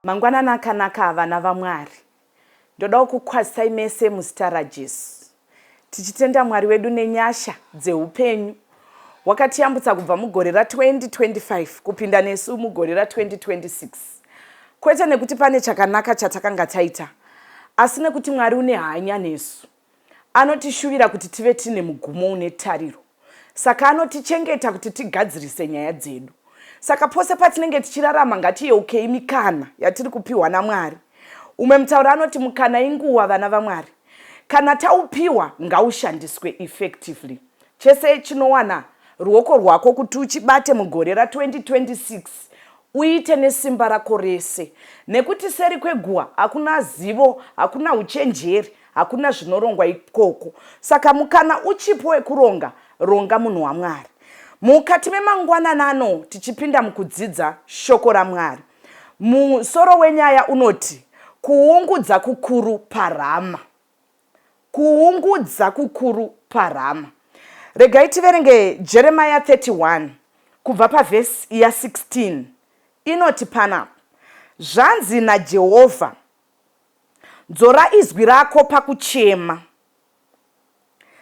Mangwanani akanaka vana vaMwari. Ndodawo kukwazisai mese muzita raJesu. Tichitenda Mwari wedu nenyasha dzeupenyu. Wakatiyambutsa kubva mugore ra 2025 kupinda nesu mugore ra 2026. Kwete nekuti pane chakanaka chatakanga taita, asi nekuti Mwari une hanya nesu. Anotishuvira kuti tive tine mugumo une tariro. Saka anotichengeta kuti tigadzirise nyaya dzedu. Saka pose patinenge tichirarama ngatiyeukei mikana yatiri kupiwa naMwari. Umwe mutauri anoti mukana inguva vana vaMwari. Kana taupiwa ngaushandiswe effectively. Chese chinowana ruoko rwako kuti uchibate mugore ra 2026 uite nesimba rako rese. Nekuti seri kweguva hakuna zivo, hakuna uchenjeri, Hakuna zvinorongwa ikoko. Saka mukana uchipo wekuronga, ronga munhu waMwari. Mukati memangwanani ano tichipinda mukudzidza shoko raMwari. Musoro wenyaya unoti Kuungudza kukuru paRama. Kuungudza kukuru paRama. Regai tiverenge Jeremiah 31 kubva pavhesi ya 16 inoti panapa, Zvanzi naJehovha, Dzora izwi rako pakuchema,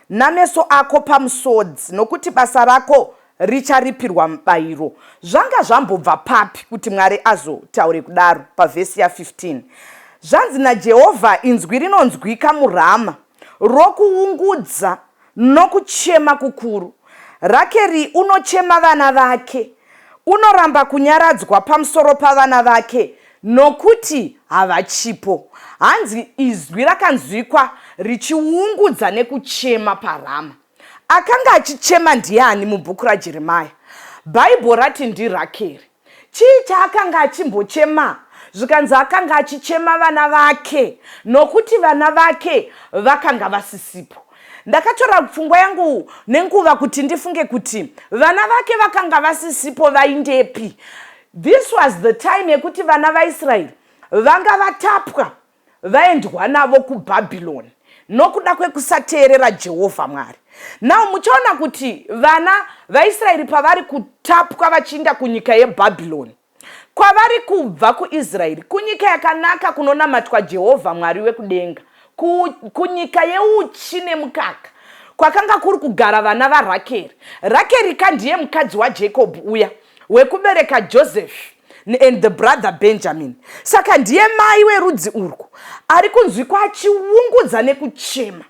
nameso ako pamusodzi, nokuti basa rako richaripirwa mubayiro. Zvanga zvambobva papi kuti Mwari azotaure kudaro? Pavhesi ya 15 zvanzi naJehovha, Inzwi rinonzwika muRama, rokuungudza nokuchema kukuru. Rakeri unochema vana vake, unoramba kunyaradzwa pamusoro pavana vake nokuti havachipo. Hanzi izwi rakanzwikwa richiungudza nekuchema paRama. Akanga achichema ndiani mubhuku raJeremia? Bhaibheri rati ndiRakeri. Chii chaakanga achimbochema? Zvikanzi akanga achichema vana vake nokuti vana vake vakanga vasisipo. Ndakatora pfungwa yangu nenguva kuti ndifunge kuti vana vake vakanga vasisipo vaindepi. This was the time yekuti vana vaIsraeri vanga vatapwa vaendwa navo kuBhabhironi nokuda kwekusateerera Jehovha Mwari. Now muchaona kuti vana vaIsraeri pavari kutapwa vachiinda kunyika yeBhabhironi, kwavari kubva kuIsraeri, kunyika yakanaka kunonamatwa Jehovha Mwari wekudenga, ku, kunyika yeuchi nemukaka, kwakanga kuri kugara vana vaRakeri. Rakeri ka ndiye mukadzi waJacob uya wekubereka Joseph and the brother Benjamin. Saka ndiye mai werudzi urwu ari kunzwikwa achiungudza nekuchema.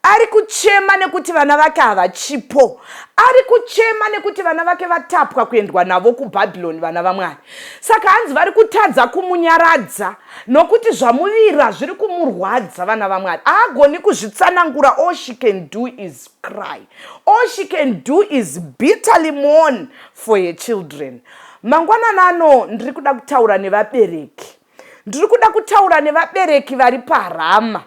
Ari kuchema nekuti vana vake havachipo. Ari kuchema nekuti vana vake vatapwa kuendwa navo kuBhabhiloni, vana vaMwari. Saka hanzi vari kutadza kumunyaradza nokuti zvamuvira zviri kumurwadza, vana vaMwari. Haagoni kuzvitsanangura. All she can do is cry. All she can do is bitterly mourn for her children. Mangwanani ano ndiri kuda kutaura nevabereki. Ndiri kuda kutaura nevabereki vari paRama.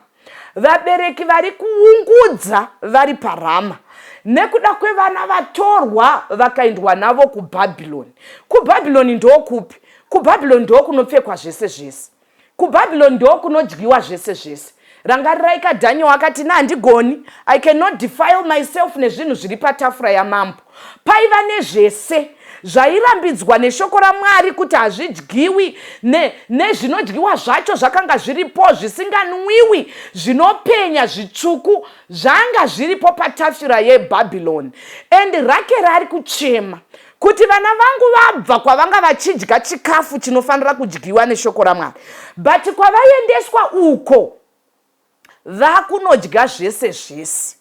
Vabereki vari kuungudza vari paRama nekuda kwevana vatorwa vakaendwa navo kuBhabhiloni. KuBhabhiloni ndokupi? KuBhabhiloni ndokunopfekwa zvese zvese. KuBhabhiloni ndokunodyiwa zvese zvese. Rangarirai ka Daniel akati ini handigoni, I cannot defile myself nezvinhu zviri patafura yamambo. Paiva nezvese zvairambidzwa neshoko raMwari kuti hazvidyiwi ne, nezvinodyiwa zvacho zvakanga zviripo zvisinganwiwi zvinopenya zvitsvuku zvanga zviripo patafura yeBhabhiloni. And Rakeri ari kuchema kuti vana vangu vabva kwavanga vachidya chikafu chinofanira kudyiwa neshoko raMwari but kwavaendeswa uko vakunodya zvese zvese,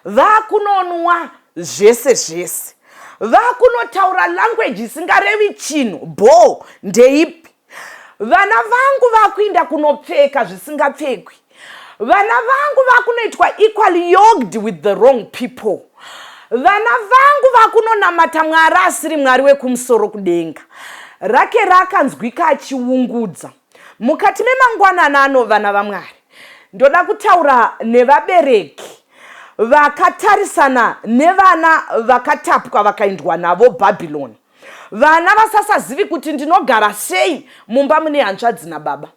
vakunonwa zvese zvese, vakunotaura language isingarevi chinhu bho ndeipi. Vana vangu vakuinda kunopfeka zvisingapfekwi. Vana vangu vakunoitwa equally yoked with the wrong people. Vana vangu vakunonamata Mwari asiri Mwari wekumusoro kudenga. Rake rakanzwika achiungudza. Mukati memangwanani ano vana vaMwari, ndoda kutaura nevabereki vakatarisana nevana vakatapwa vakaendwa navo Bhabhiloni. Vana vasasazivi kuti ndinogara sei mumba mune hanzvadzi nababa.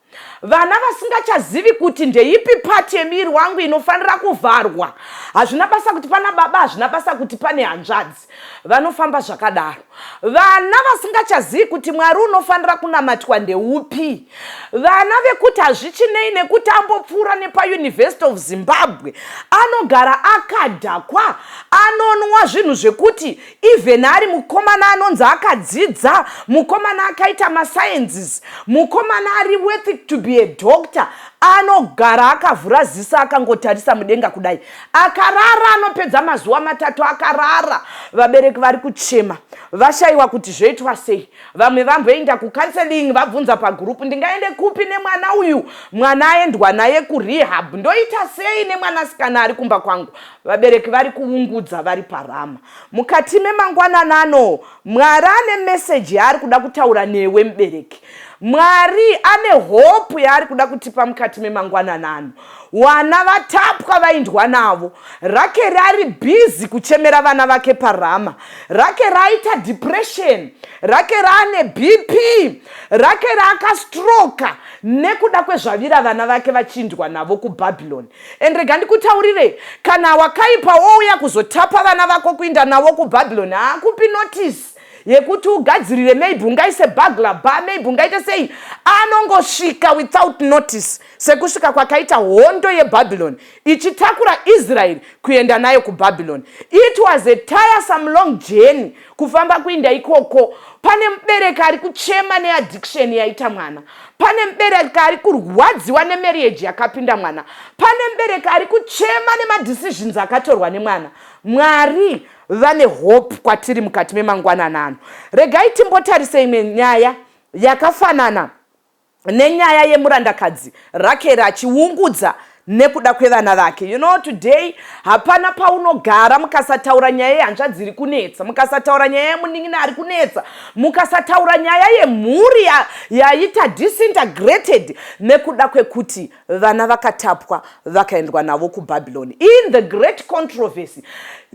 Vana vasingachazivi kuti ndeipi part yemuviri wangu inofanira kuvharwa. Hazvina basa kuti pana baba, hazvina basa kuti pane hanzvadzi, vanofamba zvakadaro. Vana vasingachazivi kuti Mwari unofanira kunamatwa ndeupi. Vana vekuti hazvichinei nekuti ambopfuura nepaUniversity of Zimbabwe, anogara akadhakwa, anonwa zvinhu zvekuti even ari mukomana anonzi akadzidza, mukomana akaita masciences, mukomana ari worth to be a doctor, anogara akavhura ziso akangotarisa mudenga kudai. Akarara anopedza mazuva 3 akarara. Vabereki vari kuchema, vashayiwa kuti zvoitwa sei. Vamwe vamboenda kucounseling, vabvunza pagurupu, "Ndingaende kupi nemwana uyu? Mwana aendwa naye kurehab, ndoita sei nemwanasikana ari kumba kwangu?" Vabereki vari kuungudza vari paRama. Mukati memangwananano, Mwari ane meseji yaari kuda kutaura newe, mubereki. Mwari ane hope yaari kuda kutipa mukati memangwananano. Vana vatapwa, vaindwa navo. Rakeri ari busy kuchemera vana vake paRama. Rakeri aita depression, Rakeri ane BP, Rakeri akastroka nekuda kwezvavira vana vake vachindwa navo kuBhabhironi. And rega ndikutaurire, kana wakaipa wouya kuzotapa vana vako kuinda navo kuBhabhironi, haakupi notice yekuti ugadzirire. Maybe ungaise burglar bar, maybe ungaite sei. Anongosvika without notice, sekusvika kwakaita hondo yeBhabhironi ichitakura Israeri kuenda nayo kuBhabhironi. It was a tiresome long journey kufamba kuinda ikoko. Pane mubereki ari kuchema neaddiction yaita mwana, pane mubereki ari kurwadziwa nemarriage yakapinda mwana, pane mubereki ari kuchema nemadecisions akatorwa nemwana. Mwari vane hope kwatiri mukati memangwananano. Regai timbotarise imwe nyaya yakafanana nenyaya yemurandakadzi Rakeri achiungudza nekuda kwevana vake. Today hapana paunogara mukasataura nyaya yehanzvadzi iri kunetsa, mukasataura nyaya yemunin'ina ari kunetsa, mukasataura nyaya yemhuri yaita disintegrated nekuda kwekuti vana vakatapwa, vakaendwa navo kuBhabhironi. In the great controversy,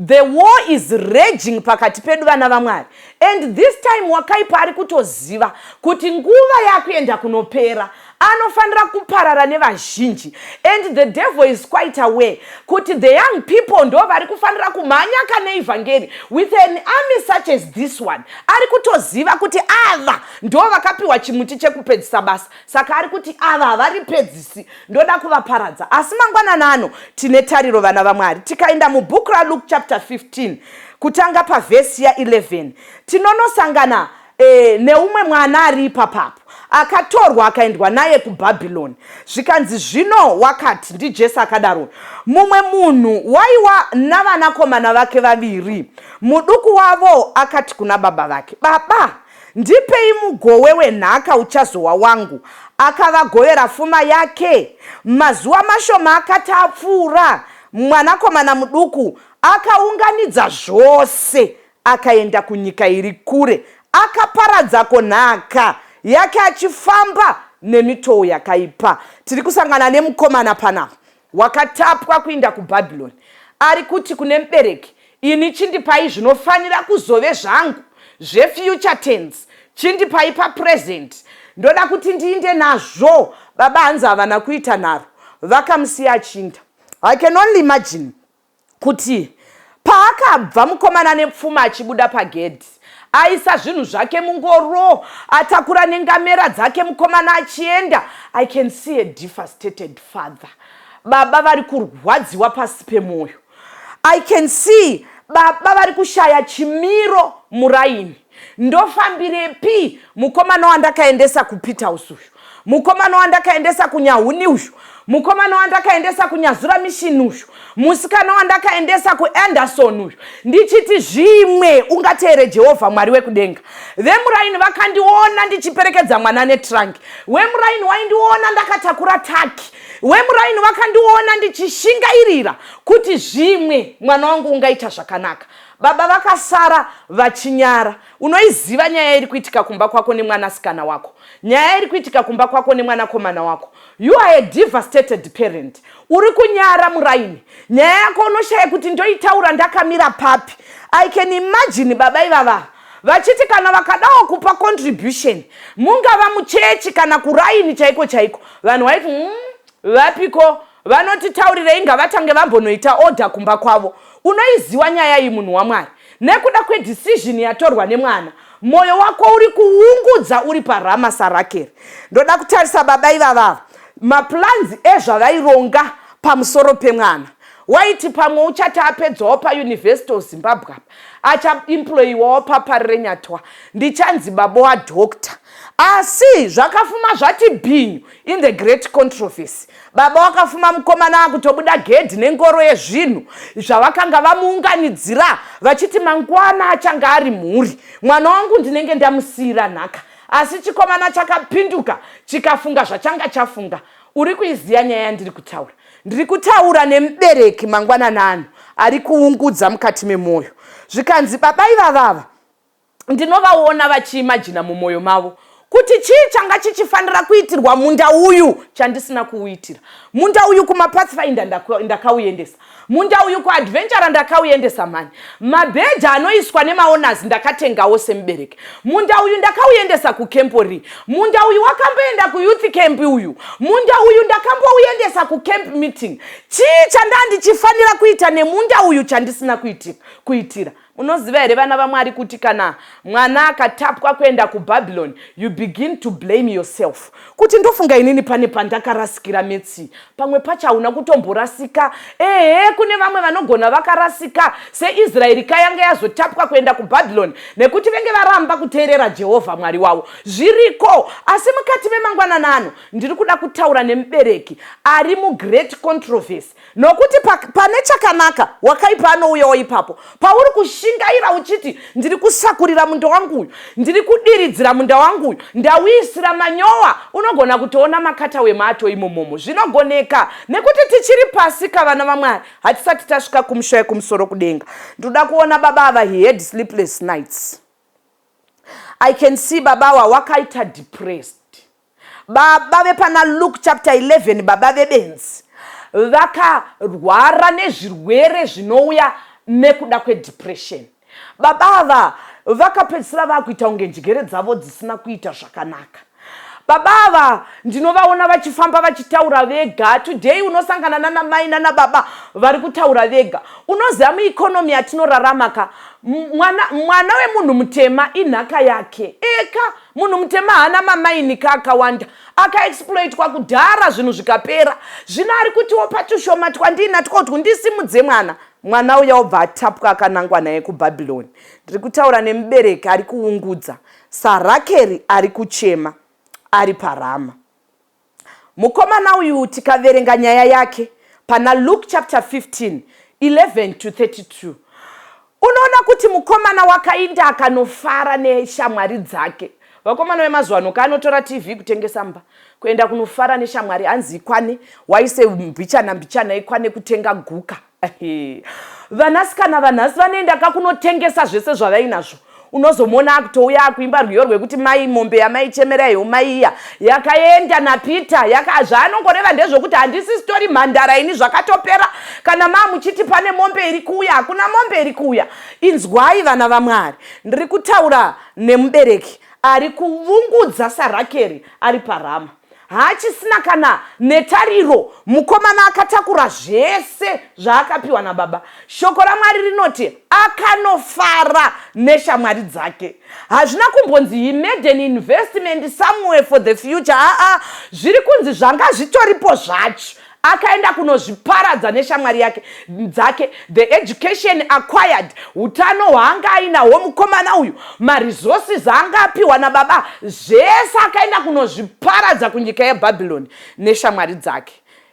the war is raging pakati pedu vana vaMwari, and this time wakaipa ari kutoziva kuti nguva yakuenda kunopera, anofanira kuparara nevazhinji. And the devil is quite aware kuti the young people ndo vari kufanira kumhanya kane ivhangeri. With an army such as this one, ari kutoziva kuti ava ndo vakapiwa chimuti chekupedzisa basa. Saka ari kuti ava havaripedzisi, ndoda kuvaparadza. Asi mangwananano tine tariro, vana vaMwari. Tikaenda mubhuku raLuke chapter 15, kutanga pavhesi ya11, tinonosangana neumwe mwana ari ipapapo akatorwa, akaendwa naye kuBhabhironi. Zvikanzi, "Zvino wakati," ndiJesu akadaro, "mumwe munhu waiwa navanakomana vake vaviri. Muduku wavo akati kuna baba vake, 'Baba, ndipei mugowe wenhaka uchazova wangu.' Akavagovera fuma yake. Mazuva mashoma akati apfuura, mwanakomana muduku akaunganidza zvose, akaenda kunyika iri kure, akaparadzako nhaka yake achifamba nemitoo yakaipa." Tiri kusangana nemukomana panapa wakatapwa kuinda kuBhabhironi, ari kuti kune mubereki, "Ini chindipai zvinofanira kuzove zvangu zvefuture tense, chindipai papresent, ndoda kuti ndiinde nazvo." Baba hanzi havana kuita nharo, vakamusiya achinda. I can only imagine kuti paakabva mukomana nepfuma achibuda pagedhi, aisa zvinhu zvake mungoro, atakura nengamera dzake, mukomana achienda, I can see a devastated father. Baba vari kurwadziwa pasi pemwoyo. I can see baba vari kushaya chimiro muraini. Ndofambirepi mukomana wandakaendesa kuPeterhouse uyu, mukomana wandakaendesa kuNyahuni uyu, mukomana wandakaendesa kuNyazura Mission uyu, musikana wandakaendesa kuAnderson uyu, ndichiti zvimwe ungateere Jehovha Mwari wekudenga? Vemuraini vakandiona ndichiperekedza mwana netrunk. Wemuraini waindiona ndakatakura taki. Wemuraini vakandiona ndichishingairira kuti zvimwe mwana wangu ungaita zvakanaka. Baba vakasara vachinyara. Unoiziva nyaya iri kuitika kumba kwako nemwanasikana wako, nyaya iri kuitika kumba kwako nemwanakomana wako. You are a devastated parent. Uri kunyara muraini. Nyaya yako unoshaya kuti ndoitaura ndakamira papi. I can imagine baba ivava Vachiti kana vakadawo kupa contribution, mungava muchechi kana kuraini chaiko chaiko, vanhu vaiti, vapiko vanotitaurirei? Ngavatange vambonoita order kumba kwavo." Unoiziva nyaya iyi, munhu waMwari. Nekuda kwedecision yatorwa nemwana, mwoyo wako uri kuungudza uri paRama saRakeri. Ndoda kutarisa baba ivavava, maplans ezvavaironga pamusoro pemwana. Waiti pamwe uchati apedzawo paUniversity of Zimbabwe apa, achaemployiwawo paParirenyatwa, ndichanzi baba wadoctor. Asi zvakafuma zvati bhinyu in the great controversy. Baba wakafuma mukomana akutobuda gedhi nengoro yezvinhu zvavakanga vamuunganidzira, vachiti mangwana achange ari mhuri, mwana wangu ndinenge ndamusiyira nhaka. Asi chikomana chakapinduka, chikafunga zvachanga chafunga. Uri kuiziva nyaya yandiri kutaura? Ndiri kutaura nemubereki mangwananano ari kuungudza mukati memwoyo. Zvikanzi baba ivavava ndinovaona vachiimagina mumwoyo mavo kuti chii changa chichifanira kuitirwa munda uyu chandisina kuuitira. Munda uyu kumaPathfinder ndakauendesa, munda uyu kuAdventure ndakauendesa, mani mabheji anoiswa nemaowners ndakatengawo semubereki. Munda uyu ndakauendesa kucamporee, munda uyu wakamboenda kuyouth camp, uyu munda uyu ndakambouendesa kucamp meeting. Chii chandaa ndichifanira kuita nemunda uyu chandisina kuitira? Munoziva here, vana vaMwari, kuti kana mwana akatapwa kuenda kuBabylon, you begin to blame yourself kuti ndofunga inini pane pandakarasikira metsi? Pamwe pacho hauna kutomborasika. Ehe, kune vamwe vanogona vakarasika, seIsraeri kayanga yazotapwa kuenda kuBabylon nekuti venge varamba kuteerera Jehovha Mwari wavo. Zviriko. Asi mukati memangwananano ndiri kuda kutaura nemubereki ari mugreat controversy, nokuti pane chakanaka wakaipa anouyawo ipapo pauri kushingaira uchiti, "Ndiri kusakurira munda wangu uyu, ndiri kudiridzira munda wangu uyu, ndauisira manyowa." Unogona kutoona makata wemato imomomo. Zvinogoneka nekuti tichiri pasi kavana vaMwari, hatisati tasvika kumusha wekumusoro kudenga. Ndoda kuona baba ava. He had sleepless nights. I can see baba ava wakaita depressed. Baba vepana Luke chapter 11, baba vebenzi, vakarwara nezvirwere zvinouya nekuda kwedepression. Baba ava vakapedzisira vakuita kunge njere dzavo dzisina kuita zvakanaka. Baba ava ndinovaona vachifamba vachitaura vega. Today unosangana nana mai nana baba vari kutaura vega. Unoziva, mueconomy yatinorarama ka, mwana wemunhu mutema inhaka yake eka. Munhu mutema haana mamaini ka akawanda, akaexploitwa kudhara, zvinhu zvikapera. Zvino ari kutiwo patushoma twandinatwo kuti ndisimudze mwana. Mwana uya obva atapwa, akanangwa naye kuBhabhironi. Ndiri kutaura nemubereki ari kuungudza saRakeri, ari kuchema ari paRama. Mukomana uyu, tikaverenga nyaya yake pana Luke chapter 15 11 to 32, unoona kuti mukomana wakainda akanofara neshamwari dzake. Vakomana vemazuva ano kaanotora TV kutengesa mba, kuenda kunofara neshamwari, hanzi ikwane waise mbichana mbichana, ikwane kutenga guka. Vanasikana vanhasi vanoenda kakunotengesa zvese zvavainazvo. Unozomuona akutouya akuimba rwiyo rwekuti mai mombe yamaichemeraiwo mai iya yakaenda naPeter yaka. Zvaanongoreva ndezvokuti handisi sitori mhandara ini, zvakatopera. Kana maa muchiti pane mombe iri kuuya, hakuna mombe iri kuuya. Inzwai, vana vaMwari, ndiri kutaura nemubereki ari kuvungudza saRakeri ari paRama, haachisina kana netariro. Mukomana akatakura zvese zvaakapiwa nababa. Shoko raMwari rinoti akanofara neshamwari dzake. Hazvina kumbonzi he made an investment somewhere for the future. Aa, zviri kunzi zvanga zvitoripo zvacho, akaenda kunozviparadza neshamwari yake dzake. The education acquired, utano hwaanga ainahwo mukomana uyu, maresources aanga apiwa nababa, zvese akaenda kunozviparadza kunyika yeBhabhironi neshamwari dzake.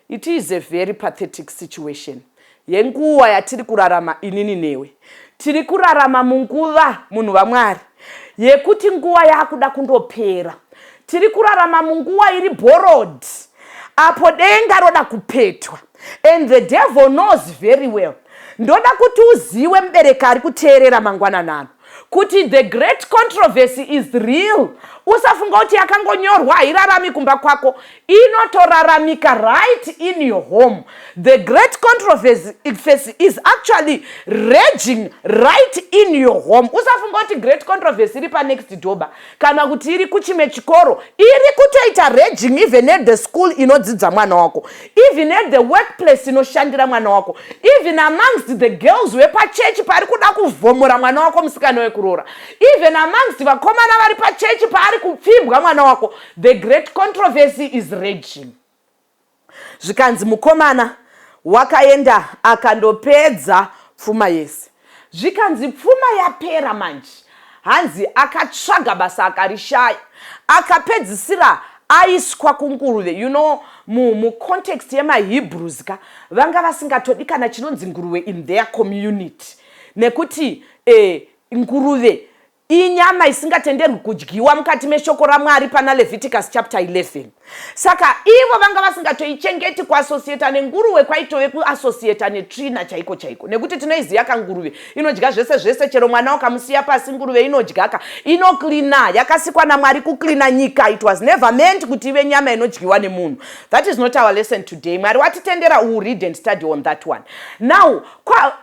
It is a very pathetic situation yenguva yatiri kurarama inini newe. Tiri kurarama munguva, munhu vaMwari, yekuti nguva yaakuda kundopera. Tiri kurarama munguva iri borrowed, apo denga roda kupetwa, and the devil knows very well. Ndoda kuti uzive, mubereki ari kuteerera mangwananano, kuti the great controversy is real. Usafunga kuti yakangonyorwa, hairarami kumba kwako. Inotoraramika right in your home. The great controversy is actually raging right in your home. Usafunga kuti great controversy iri panext door kana kuti iri kuchimwe chikoro. Iri kutoita raging even at the school inodzidza mwana wako, even at the workplace inoshandira mwana wako, even amongst the girls vepachechi pari kuda kuvhomora mwana wako musikana wekuroora, even amongst vakomana vari pachechi paari kupfimbwa mwana wako. The great controversy is raging. Zvikanzi mukomana wakaenda akandopedza pfuma yese. Zvikanzi pfuma yapera manje, hanzi akatsvaga basa akarishaya, akapedzisira aiswa kunguruve. Mucontext yemaHebrews ka, vanga vasingatodi kana chinonzi nguruve in their community, nekuti nguruve inyama isingatenderwi kudyiwa mukati meshoko raMwari pana Leviticus chapter 11. Saka ivo vanga vasingatoichengeti. Kuassociata nenguruve kwaitove kuassociata netsvina chaiko chaiko, nekuti tinoiziva kanguruve inodya zvese zvese. Chero mwana ukamusiya pasi, nguruve inodyaka, inocleana. Yakasikwa naMwari kucleana nyika. It was never meant kuti ive nyama inodyiwa nemunhu. That is not our lesson today. Mwari watitendera, we read and study on that one. Now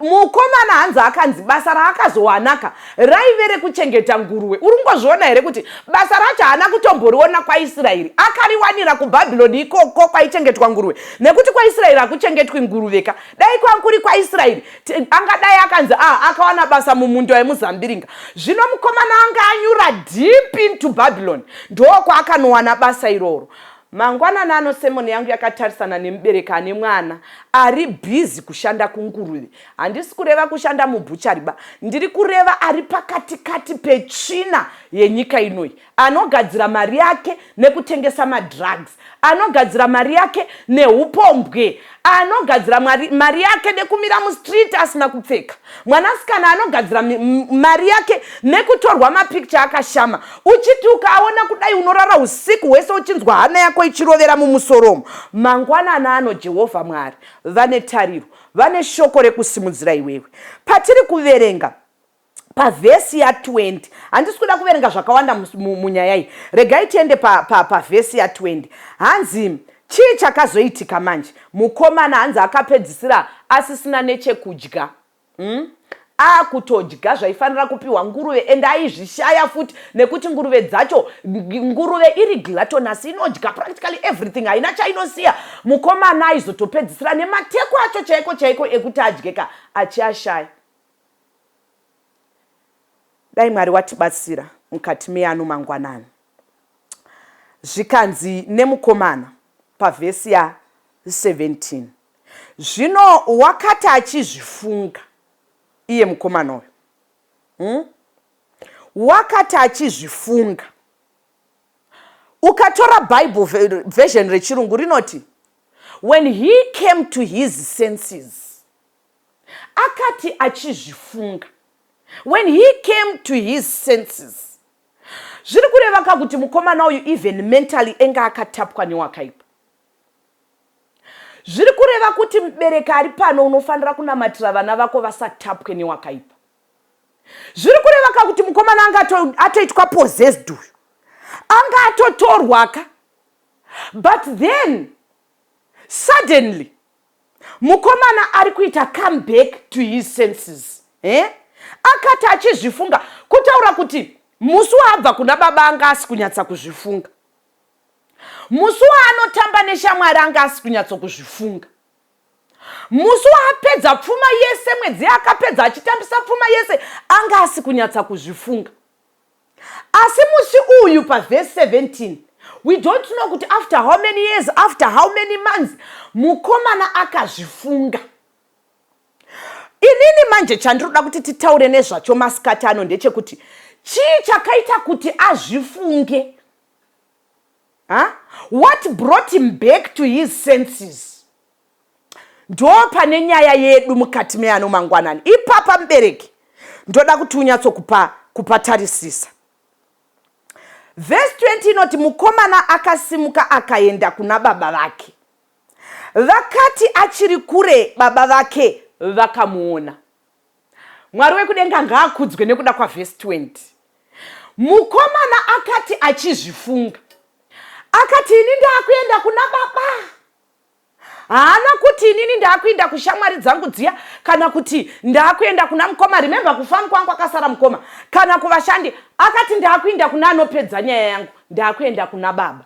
mukomana hanzi akanzi basa raakazowanaka raive rekuchengeta nguruve. Uri kungozviona here kuti basa racho haana kutomboriona kwaIsraeri? Akariwanira kuBhabhironi ikoko kwaichengetwa nguruve, nekuti kwaIsraeri hakuchengetwi nguruve ka. Dai kwakuri kwaIsraeri, angadai akanzi a ah, akawana basa mumunda wemuzambiringa. Zvino mukomana anga anyura deep into Babylon, ndokwaakanowana basa iroro. Mangwanani ano sermon yangu yakatarisana nemubereki ane mwana ari busy kushanda kunguruve. Handisi kureva kushanda mubutchery ba, ndiri kureva ari pakatikati petsvina yenyika inoi, anogadzira mari yake nekutengesa madrugs, anogadzira mari yake neupombwe, anogadzira mari yake nekumira mustreet asina kupfeka, mwanasikana anogadzira mari yake nekutorwa mapicture akashama. Uchiti ukaona kudai, unorara usiku hwese uchinzwa hana yako ichirovera mumusoromo. Mangwanani ano Jehovha Mwari vane tariro, vane shoko rekusimudzira iwewe. Patiri kuverenga pavhesi ya20, handisi kuda kuverenga zvakawanda munyaya iyi. Regai tiende pavhesi ya20. Hanzi chii chakazoitika manje? Mukomana hanzi akapedzisira asisina nechekudya, Akutodya zvaifanira kupiwa nguruve, ende aizvishaya futi, nekuti nguruve dzacho, nguruve iri gluttonous, inodya practically everything, haina chainosiya. Mukomana aizotopedzisira nemateko acho chaiko chaiko ekuti adyeka achiashaya. Dai Mwari watibatsira mukati meyano mangwanani. Zvikanzi nemukomana pavhesi ya17, zvino wakati achizvifunga iye mukomana uyu, Wakati achizvifunga. Ukatora Bible version rechirungu rinoti, "When he came to his senses." Akati achizvifunga, when he came to his senses, zviri kureva kakuti mukomana uyu even mentally enga akatapwa newakaipa. Zviri kureva kuti mubereki ari pano, unofanira kunamatira vana vako vasatapwe newakaipa. Zviri kureva kakuti mukomana anga atoitwa possessed uyu, anga atotorwaka. But then suddenly mukomana ari kuita come back to his senses, eh? Akati achizvifunga, kutaura kuti musi waabva kuna baba anga asi kunyatsa kuzvifunga, musi waanotamba neshamwari anga asi kunyatsokuzvifunga, musi waapedza pfuma yese, mwedzi akapedza achitambisa pfuma yese, anga asi kunyatsa kuzvifunga. Asi musi uyu pavhesi 17, we don't know kuti after how many years, after how many months, mukomana akazvifunga. Inini manje chandinoda kuti titaure nezvacho masikati ano ndechekuti chii chakaita kuti azvifunge, huh? What brought him back to his senses? Ndo pane nyaya yedu mukati meano mangwanani. Ipapa mubereki, ndoda kuti unyatsokupa kupatarisisa. Vhesi 20 inoti mukomana akasimuka akaenda kuna baba vake. Vakati achiri kure, baba vake vakamuona. Mwari wekudenga ngaakudzwe nekuda kwavhesi 20. Mukomana akati achizvifunga, akati, "Ini ndaakuenda kuna baba." Haana kuti, "Inini ndaakuenda kushamwari dzangu dziya," kana kuti, "Ndaakuenda kuna mukoma." Remember, kufamu kwangu akasara mukoma, kana kuvashandi. Akati, "Ndaakuenda kuna anopedza nyaya yangu, ndaakuenda kuna baba."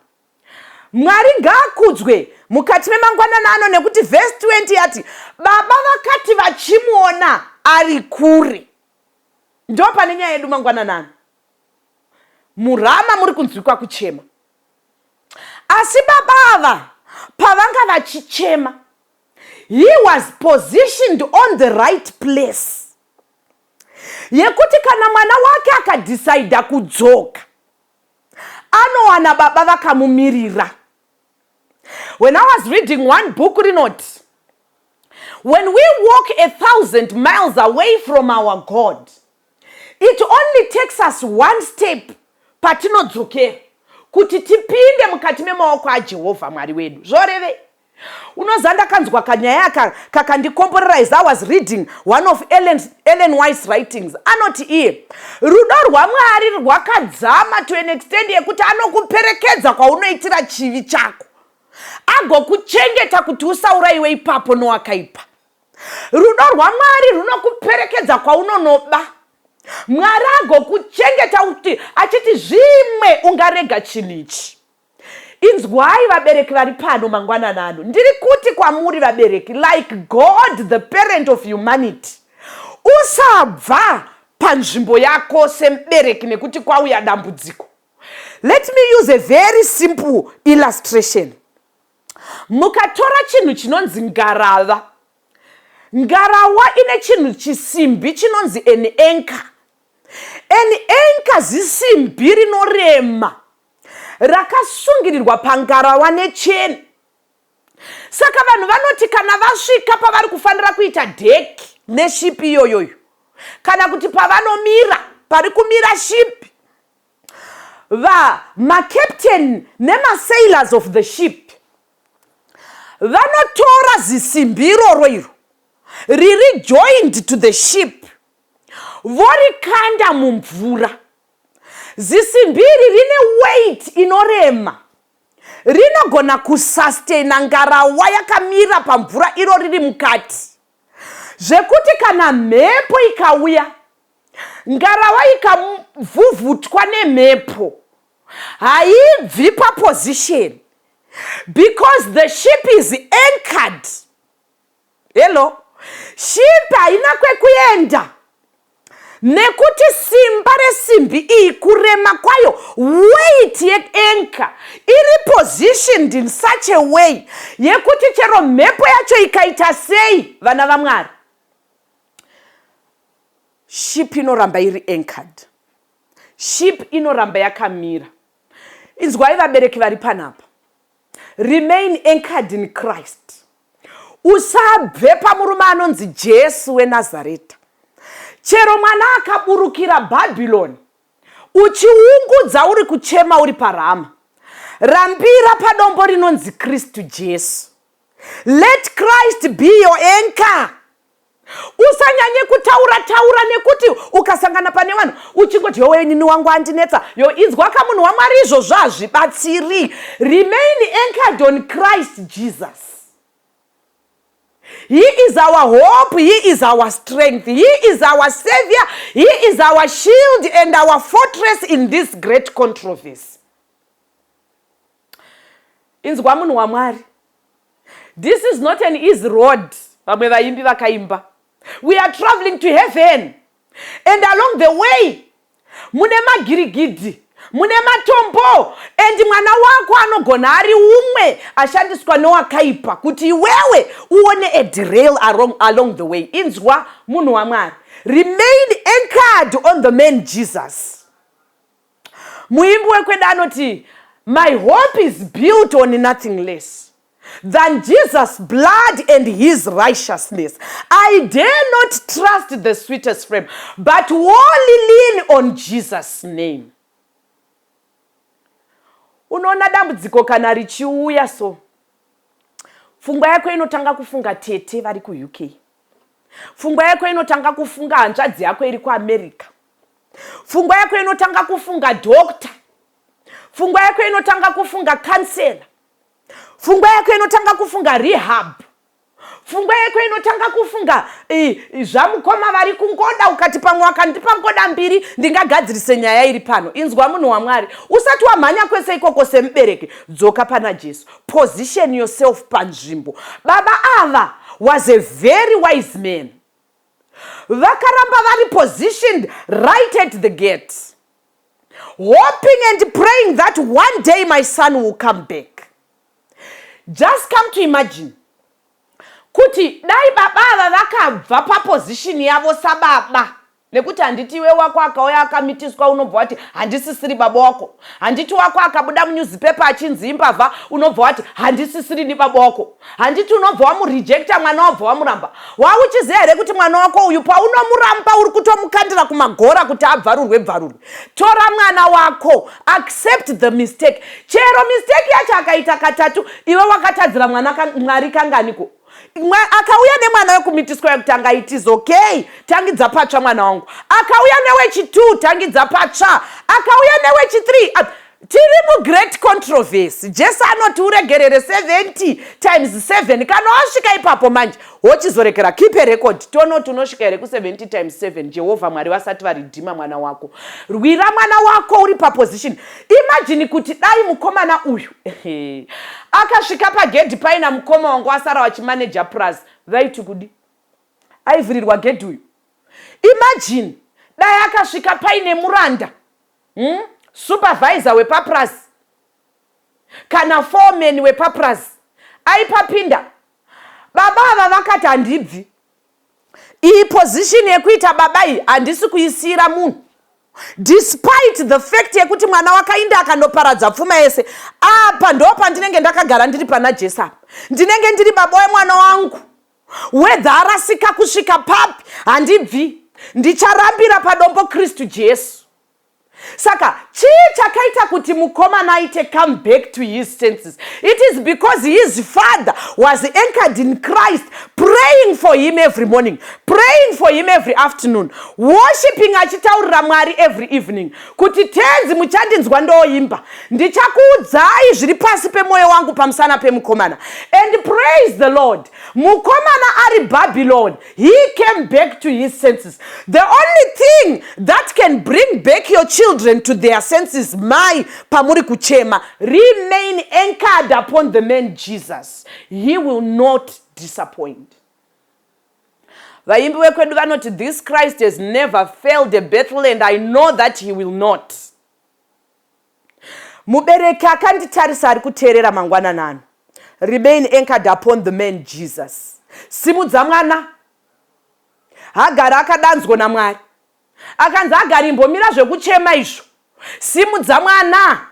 Mwari ngaakudzwe mukati memangwanana ano, nekuti vhesi 20 yati, "Baba vakati vachimuona ari kure." Ndo pane nyaya yedu mangwananano. MuRama muri kunzwikwa kuchema, asi baba ava pavanga vachichema, he was positioned on the right place yekuti kana mwana wake akadhisaidha kudzoka, anowana baba vakamumirira. When I was reading one book, rinoti, when we walk 1,000 miles away from our God, it only takes us one step patinodzokera kuti tipinde mukati memaoko aJehovha Mwari wedu. Zvorevei? Unoziva, ndakanzwa kanyaya aka kakandikomborera as I was reading one of Ellen White's writings. Anoti iye, rudo rwaMwari rwakadzama to an extent yekuti anokuperekedza kwaunoitira chivi chako, agokuchengeta kuti usaurayiwe ipapo nowakaipa. Rudo rwaMwari runokuperekedza kwaunonoba, Mwari agokuchengeta kuti achiti zvimwe ungarega chinhu ichi. Inzwai, vabereki vari pano mangwanana ano, ndiri kuti kwamuri vabereki, like God the parent of humanity, usabva panzvimbo yako semubereki nekuti kwauya dambudziko. Let me use a very simple illustration. Mukatora chinhu chinonzi ngarava, ngarawa ine chinhu chisimbi chinonzi an anchor. An anchor zisimbi rinorema rakasungirirwa pangarawa necheni. Saka vanhu vanoti kana vasvika pavari kufanira kuita dock neship iyoyoyo, kana kuti pavanomira, pari kumira ship, vamacaptain nemasailors of the ship vanotora zisimbi iroro iro riri joined to the ship, vorikanda mumvura. Zisimbi iri rine weight inorema, rinogona kusustaina ngarawa yakamira pamvura iro riri mukati, zvekuti kana mhepo ikauya, ngarawa ikavhuvhutwa nemhepo, haibvi paposition because the ship is anchored. Hello, ship haina kwekuenda nekuti simba resimbi iyi, kurema kwayo, weight yeanchor iri positioned in such a way yekuti chero mhepo yacho ikaita sei, vana vaMwari, ship inoramba iri anchored, ship inoramba yakamira. Inzwai, vabereki vari panapa, remain anchored in Christ. Usabve pamurume anonzi Jesu weNazareta. Chero mwana akaburukira Bhabhironi, uchiungudza, uri kuchema uri paRama, rambira padombo rinonzi Kristu Jesu. Let Christ be your anchor. Usanyanye kutaura taura, nekuti ukasangana pane vanhu uchingoti, "Yowe, inini wangu andinetsa." Yo, inzwa kamunhu waMwari, izvozvo hazvibatsiri. Remain anchored on Christ Jesus. He is our hope, he is our strength, he is our savior, he is our shield and our fortress in this great controversy. Inzwa, munhu waMwari, this is not an easy road. Vamwe vaimbi vakaimba, we are traveling to heaven and along the way mune magirigidhi, mune matombo, and mwana wako anogona ari umwe ashandiswa nowakaipa kuti iwewe uone a derail along the way. Inzwa, munhu waMwari, remain anchored on the man Jesus. Muimbi wekwedu anoti, "My hope is built on nothing less than Jesus' blood and his righteousness. I dare not trust the sweetest frame, but wholly lean on Jesus' name." Unoona dambudziko kana richiuya, so pfungwa yako inotanga kufunga tete vari kuUK, pfungwa yako inotanga kufunga hanzvadzi yako iri kuAmerica. Pfungwa yako inotanga kufunga doctor. Pfungwa yako inotanga kufunga counselor. Pfungwa yako inotanga kufunga rehab. Pfungwa yako inotanga kufunga zvamukoma vari kungoda. Ukati pamwe wakandipa ngoda mbiri, ndingagadzirise nyaya iri pano. Inzwa, munhu waMwari, usati wamhanya kwese ikoko, semubereki dzoka pana Jesu. Position yourself panzvimbo. Baba ava was a very wise man. Vakaramba vari positioned right at the gate, hoping and praying that one day my son will come back. Just come to imagine kuti dai baba ava vakabva paposition yavo sababa, nekuti handiti iwe wako akauya akamitiswa, unobva wati, "Handisisiri baba wako"? Handiti wako akabuda munewspaper achinzi imbavha, unobva wati, "Handisisiri ni baba wako"? Handiti unobva wamurejecta mwana, wabva wamuramba? Wauchiziva here kuti mwana wako uyu, paunomuramba, uri kutomukandira kumagora kuti abvarurwe bvarurwe? Tora mwana wako, accept the mistake. Chero mistake yacho akaita katatu, iwe wakatadzira mwana Mwari kanganiko? Akauya nemwana wekumitiswa yekutanga, it is okay, tangidza patsva, mwana wangu. Akauya newechi2, tangidza patsva. Akauya newechi3, tiri mugreat controversy. Jesu anoti uregerere 70 times 7. Kana wasvika ipapo manje, wochizorekera. Keep a record, tonoti unosvika here ku70 times 7, Jehovha Mwari vasati varedeema mwana wako. Rwira mwana wako uri paposition. Imagine kuti dai mukomana uyu akasvika pagedhi paina mukoma wangu asara wachimaneja plus, vaiti kudi aivhurirwa gedhi uyu? Imagine dai akasvika paine muranda, Supervisor wepapurasi kana foreman wepapurasi, aipapinda? Baba ava vakati, "Handibvi iyi position yekuita baba iyi, handisi kuisiyira munhu." Despite the fact yekuti mwana wakainda akandoparadza pfuma yese, apa ndo pandinenge ndakagara ndiri pana Jesu. Apa ndinenge ndiri baba wemwana wangu. Whether arasika kusvika papi, handibvi, ndicharambira padombo Kristu Jesu. Saka chii chakaita kuti mukomana aite come back to his senses? It is because his father was anchored in Christ, praying for him every morning, praying for him every afternoon, worshiping, achitaurira Mwari every evening kuti, "Tenzi, muchandinzwa ndooimba, ndichakuudzai zviri pasi pemwoyo wangu pamusana pemukomana." And praise the Lord, mukomana ari Babylon, he came back to his senses. The only thing that can bring back your children to their senses, mai, pamuri kuchema, remain anchored upon the man Jesus. He will not disappoint. Vaimbi vekwedu vanoti, "This Christ has never failed a battle, and I know that he will not." Mubereki akanditarisa, ari kuteerera mangwananano, remain anchored upon the man Jesus. Simudza mwana. Hagari akadanzwa naMwari, akanzi, "Hagari, imbomira zvekuchema izvo, simudza mwana."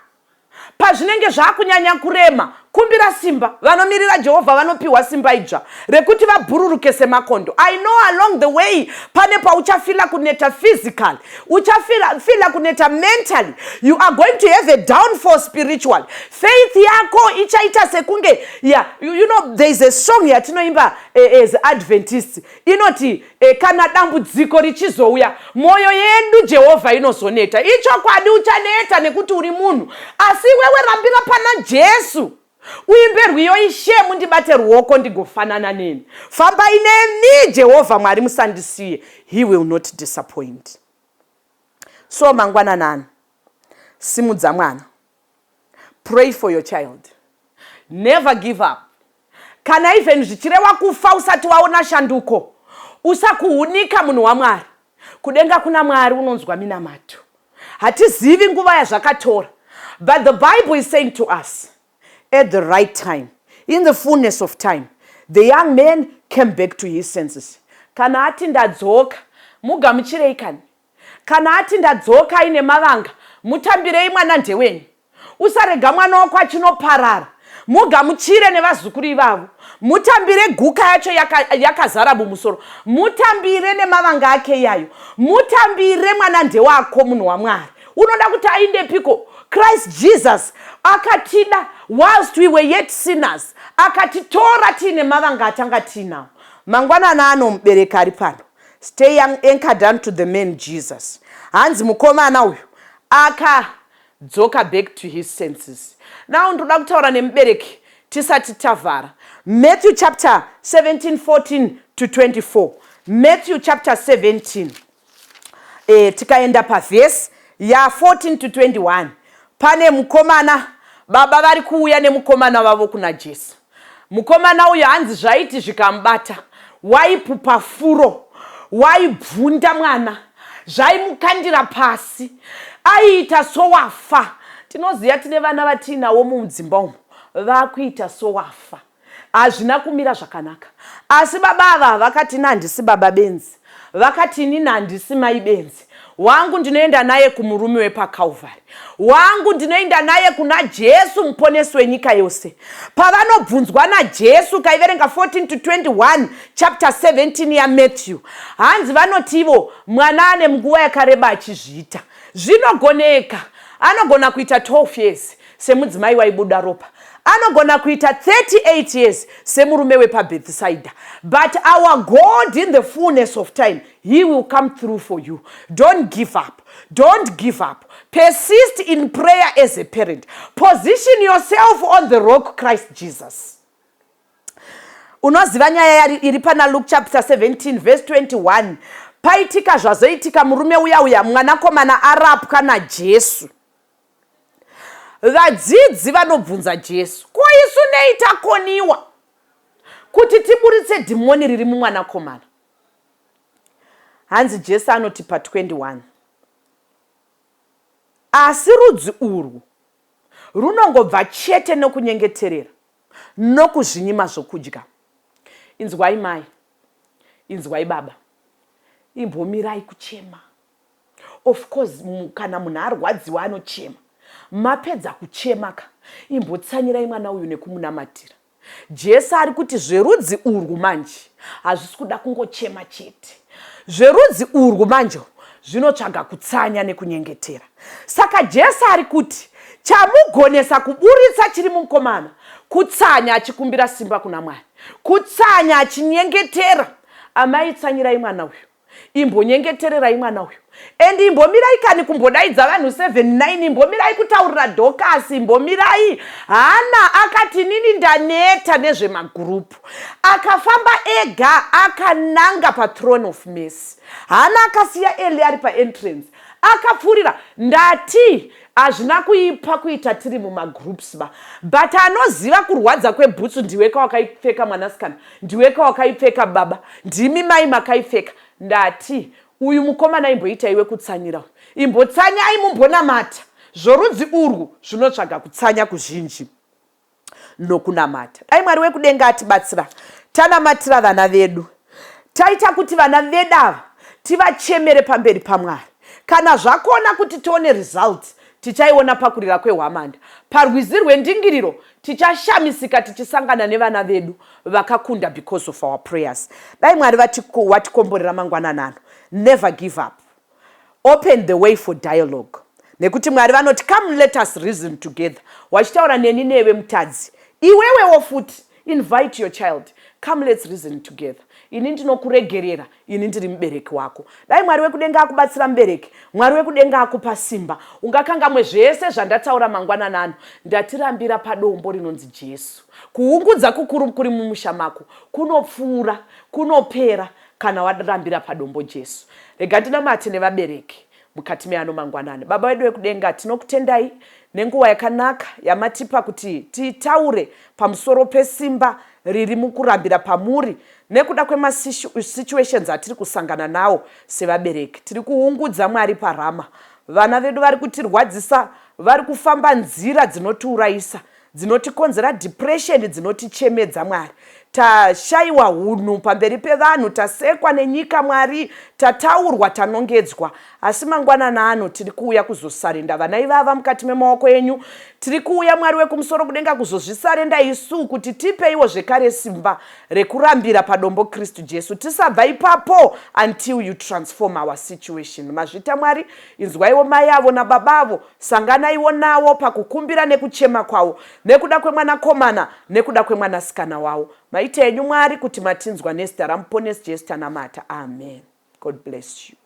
Pazvinenge zvaakunyanya kurema, kumbira simba. Vanomirira Jehovha vanopiwa simba idzva rekuti vabhururuke semakondo. I know along the way pane pauchafeela kuneta physically, uchafeela kuneta mentally, you are going to have a downfall spiritual. Faith yako ichaita sekunge, yeah, there is a song yatinoimba as Adventists inoti, "Kana dambudziko richizouya, mwoyo yedu, Jehovha, inozoneta." Ichokwadi, uchaneta nekuti uri munhu, asi iwewe rambira pana Jesu, uimbe rwiyo, "Ishe, mundibate ruoko ndigofanana nemi. Fambai nemi, Jehovha Mwari, musandisiye." He will not disappoint. So mangwananani, simudza mwana. Pray for your child. Never give up. Kana even zvichireva kufa usati waona shanduko, usakuhunika, munhu waMwari. Kudenga kuna Mwari unonzwa minamato. Hatizivi nguva yazvakatora, but the Bible is saying to us, at the right time, in the fullness of time, the young man came back to his senses. Kana ati, "Ndadzoka," mugamuchirei. Kani kana ati, "Ndadzoka," aine mavanga, mutambirei. Mwana ndewenyu. Usarega mwana wako achinoparara. Mugamuchire nevazukuru ivavo. Mutambire guka yacho yakazara mumusoro. Mutambire nemavanga ake iyayo. Mutambire. Mwana ndewako, munhu waMwari. Unoda kuti aindepiko? Christ Jesus akatida whilst we were yet sinners, akatitora tiine mavanga atanga tiinawo. Mangwanana ano, mubereki ari pano, stay anchored unto the man Jesus. Hanzi mukomana uyu akadzoka back to his senses. Now ndoda kutaura nemubereki tisati tavhara. Matthew chapter 17 14 to 24. Matthew chapter 17, tikaenda pavhesi ya14 to 21, pane mukomana. Baba vari kuuya nemukomana vavo kuna Jesu. Mukomana uyu, hanzi zvaiti zvikamubata, waipupa furo, waibvunda mwana, zvaimukandira pasi, aiita sowafa. Tinoziva tine vana vatiinawo mudzimba umo vakuita sowafa, hazvina kumira zvakanaka. Asi baba ava vakati, "Handisi baba benzi." Vakati, "Inini handisi mai benzi. Wangu ndinoenda naye kumurume wepaCalvary. Wangu ndinoenda naye kuna Jesu, muponesi wenyika yose." Pavanobvunzwa naJesu, kaiverenga 14 to 21, chapter 17 yaMatthew, hanzi vanoti ivo, "Mwana ane nguva yakareba achizviita." Zvinogoneka, anogona kuita 12 years semudzimai waibuda ropa, anogona kuita 38 years semurume wepaBethsaida, but our God, in the fullness of time, he will come through for you. Don't give up, don't give up. Persist in prayer as a parent. Position yourself on the rock, Christ Jesus. Unoziva nyaya iri pana Luke chapter 17 verse 21. Paitika zvazoitika, murume uya uya, mwanakomana arapwa naJesu, vadzidzi vanobvunza Jesu, "Ko isu nei takoniwa kuti tiburitse dhimoni riri mumwanakomana?" Hanzi Jesu anoti pa21, "Asi rudzi urwu runongobva chete nokunyengeterera nokuzvinyima zvokudya." Inzwai mai, inzwai baba, imbomirai kuchema. Of course, kana munhu arwadziwa anochema. Mapedza kuchema ka, imbotsanyirai mwana uyu nekumunamatira. Jesu ari kuti zverudzi urwu manje hazvisi kuda kungochema chete. Zverudzi urwu manje zvinotsvaga kutsanya nekunyengetera. Saka Jesu ari kuti chamugonesa kuburitsa chiri mukomana kutsanya achikumbira simba kuna Mwari, kutsanya achinyengetera. Amai, tsanyirai mwana uyu, imbonyengetererai mwana uyu, and imbomirai kani kumbodaidza vanhu 79, imbomirai kutaurira Dhokasi, imbomirai. Hana akati, "Nini ndaneta nezvemagurupu." Akafamba ega akananga pathrone of mercy. Hana akasiya Eli ari paentrance, akapfuurira. Ndati hazvina kuipa kuita tiri mumagroups ba, but anoziva kurwadza kwebhutsu ndiweka wakaipfeka mwanasikana, ndiweka wakaipfeka baba, ndimi mai makaipfeka. Ndati uyu mukomana imboita iwe kutsanyira, imbotsanyai, mumbonamata. Zvorudzi urwu zvinotsvaga kutsanya kuzhinji nokunamata. Dai Mwari wekudenga atibatsira, tanamatira vana vedu, taita kuti vana vedu ava tivachemere pamberi paMwari. Kana zvakona kuti tione result, tichaiona pakurira kwehwamanda parwizi rwendingiriro. Tichashamisika tichisangana nevana vedu vakakunda because of our prayers. Dai Mwari watikomborera mangwananano. Never give up. Open the way for dialogue, nekuti Mwari vanoti, "Come, let us reason together." Wachitaura neni newe mutadzi, iwewewo futi invite your child, "Come, let's reason together. Ini ndinokuregerera, ini ndiri mubereki wako." Dai Mwari wekudenga akubatsira mubereki, Mwari wekudenga akupa simba. Ungakangamwe zvese zvandataura mangwananano, ndatirambira padombo rinonzi Jesu. Kuungudza kukuru kuri mumusha mako kunopfuura, kunopera kana warambira padombo Jesu. Rega ndinamate nevabereki mukati meano mangwanani. Baba vedu vekudenga, tinokutendai nenguva yakanaka yamatipa kuti titaure pamusoro pesimba riri mukurambira pamuri nekuda kwemasituations atiri kusangana nawo sevabereki. Tiri kuungudza, Mwari, paRama. Vana vedu vari kutirwadzisa, vari kufamba nzira dzinotiurayisa, dzinotikonzera depression, dzinotichemedza. Mwari, tashayiwa unhu pamberi pevanhu, tasekwa nenyika. Mwari, tataurwa, tanongedzwa. Asi mangwanana ano tiri kuuya kuzosurrender vana ivava mukati memaoko enyu. Tiri kuuya, Mwari wekumusoro kudenga, kuzozvisurrender isu kuti tipeiwo zvekare simba rekurambira padombo Kristu Jesu. Tisabva ipapo until you transform our situation. Mazvita, Mwari. Inzwaiwo mai avo nababa avo, sanganaiwo navo pakukumbira nekuchema kwavo nekuda kwemwanakomana, nekuda kwemwanasikana wavo. Maita enyu, Mwari, kuti matinzwa. Nezita ramuponesi Jesu tanamata, amen. God bless you.